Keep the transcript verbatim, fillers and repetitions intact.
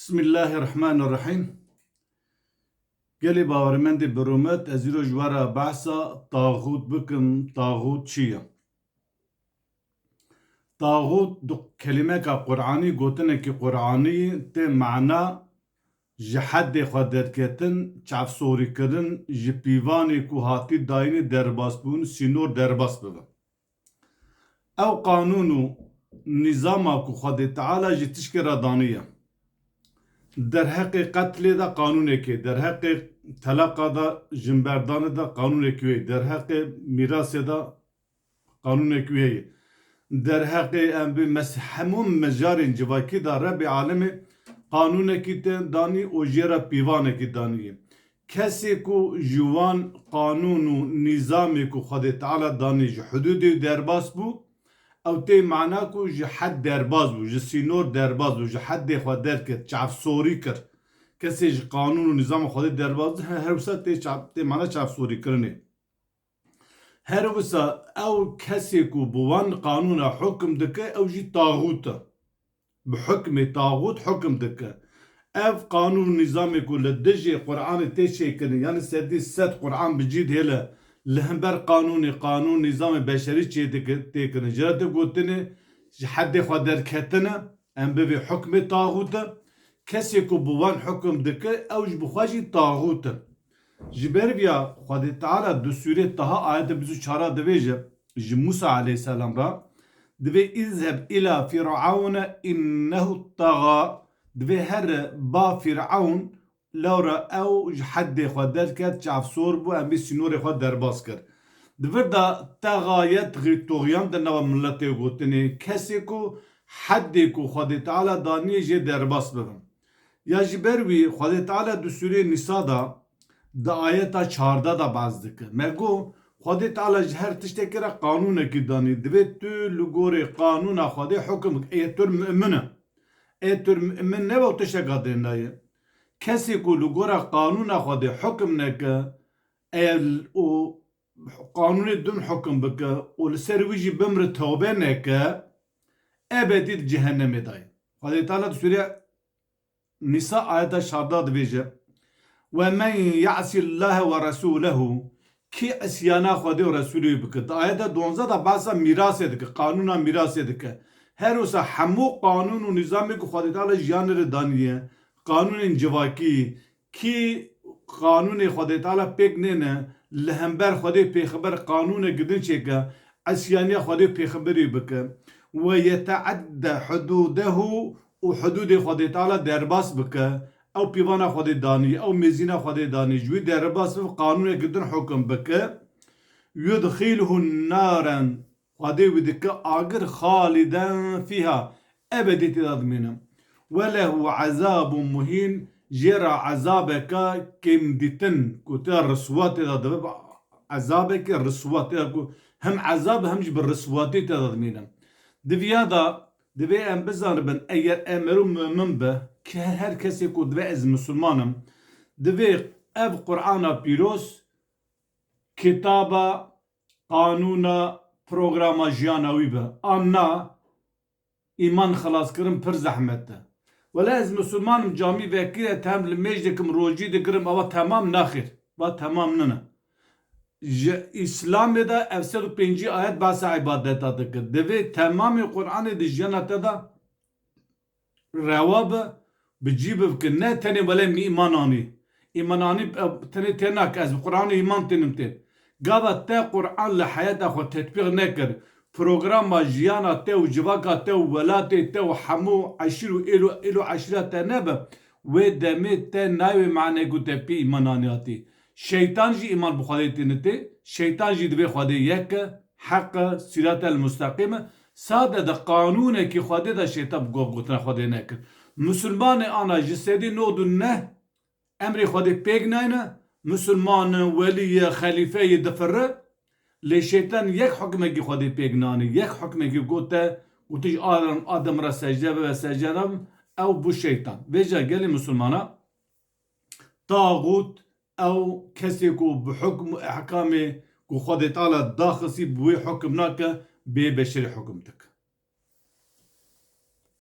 Bismillahirrahmanirrahim. Gelê bawermendê bi rûmet, ez îro ji we re behsa taxût bikim. Taxût çi ye? Taxût du kelimeka Qur'anî, gotinekî Qur'anî tê mana ji heddê xwe derketin, çavsorîkirin, ji pîvanê ku hatî dayînê derbasbûn, sînor derbas bibe. Ew qanûn û nîzama ku Xwedê Teala ji tişkê re daniye. Derheqê qetlê de qanûnekê, derheqê teleqa de, jinberdanê de qanûnekî wê, derheqê mîrasê de qanûnekî wê ye. Derheqê em bi mes-, hemû mejarên civakî de Rebê Alemê qanûnekî tên danî û jê re pîvanekî danî. Kesê ku ji wan qanûn û nîzamê ku Xwedê Teala danî ji hudûdê derbas bû, ew tê mana ku ji hed derbas bû, ji sînor derbas bû, ji heddê xwe derket, çavsorî kir. Kesê ji qanûn û nîzama Xwedê derbas bû, he-, her wisa tê çav-, tê mana çavsorîkirinê. Her wisa ew kesê ku bi wan qanûna hukim dike, ew jî taxût e. Bi hukmê taxût hukim dike. Ev qanûn û nîzamê ku li dijê Qur'anê tê çêkirin, yanî sedî sed Qur'an bi cî dihêle, li hember qanûnê, qanûn, nîzamê beşerî çê dike-, tê kirin. Ji re tê gotinê ji heddê xwe derketine, em bivê hukmê taxût e. Kesê ku bi wan hukim dike, ew ji bi xwe jî taxût e. Ji ber viya Xwedê Teala di sûrê Taha ayetê bîst û çar de dibêje, ji Musa aleyhisselam re, divê "İzheb ila Firavune innehu taga", divê here ba Firaun, lewra ew ji heddê xwe derket, çavsor bû, em bî sînorê xwe derbas kir. Di vir de texa yetxî tuxyan di nava miletê gotinê, kesê ku heddê ku Xwedê Teala daniye jê derbas bibin. Ya ji ber wî Xwedê Teala di sûrê Nîsa de, di ayeta çardeh de behs dike. Me got, Xwedê Teala ji her tiştekî re qanûnekî danî. Divê tu li gorê qanûna Xwedê hukim bik. Ê tu mu'min e. Ê tu mu'min nebe û tişteka dê nayê. Kesê ku li gora qanûna Xwedê hukim neke, ê û qanûnê din hukim bike û li ser wî jî bimre tewbe neke, ebedî di cehennemê de ye. Xwedê Teala di sûrê Nîsa ayeta çardeh dibêje, "Ve men ya'sillahe ve resûlehu", kî isyana Xwedê û Resûlê wî bike. Di ayeta duwazdeh de behsa mîrasê dike, qanûna mîrasê dike. Her wisa hemû qanûn û nîzamê ku Xwedê Teala jiyanê re daniye, qanûnên civakî, kî qanûnê Xwedê Teala pêk nêne, li hember Xwedê pêxember qanûneke din çêke, isyaniya Xwedê pêxemberî bike, "Ve yeteadde hudûdehu", û hudûdê Xwedê Teala derbas bike, ew pîvana Xwedê danî, ew mêzîna Xwedê danî, ji wî derbas bibe, qanûneke din hukim bike, "Yudxilhu naren", Xwedê wî dike agir, "xaliden fîha", ebedî tê de dimîne. "Ve lehu azabun muhîn", jê re ezabeke kêmdîtin, ku tê de riswa tê de dibe, ezabeke riswa tê de ku hem ezab hem jî bi riswatî tê de dimîne. Di viya de divê em bizanibin, eger em mero mumin be, ke-, her kesê ku divê ez misilman im, divê ev Qur'ana pîroz kitaba, qanûna, programa jiyana wî be. An na, îman xilaskirin pir zehmet e. Wele ez misilman im, camî vekirî, em li mêj dikim, rojî digirim, ava temam naxêr. Va temam nine. Ji Îslamê de ev sed û pêncî ayet behsa îbadeta dike. Divê temamê Qur'anê di jiyana te de rewa be, bi cî bivkin. Ne tenê wele min îman anî. Îman anî, e, tenê tê nake, ez bi Qur'anê îman tênim tê. Gava te Qur'an li heyata xwe tetbîq nekir, programa jiyana te û civaka te û welatê te û hemû eşîr û êl û, êl û eşîra te nebe, wê demê te nayê wê manê ku te pê îman aniyatî. Şeytan jî îman bi Xwedê têne tê, şeytan jî divê Xwedê yek e, heq e, sîratel musteqîm e. Sade de qanûnekî Xwedê de şeytan bi gov gotina Xwedê nekir. Misilmanê ana ji sedî nod û neh emrê Xwedê pêk nayne, misilman e, welî ye, xelîfe ye, difirre, lê şeytan yek hukmekî Xwedê pêk nanî, yek hukmekî gote, gotiş Adem, Adem re secde bibe, secde nabim, ew bû şeytan. Vêca gelê misilmana, taxût, ew kesê ku bi hukm û ehkamê ku Xwedê Teala daxisî bi wê hukim nake, bê beşerî hukim dike.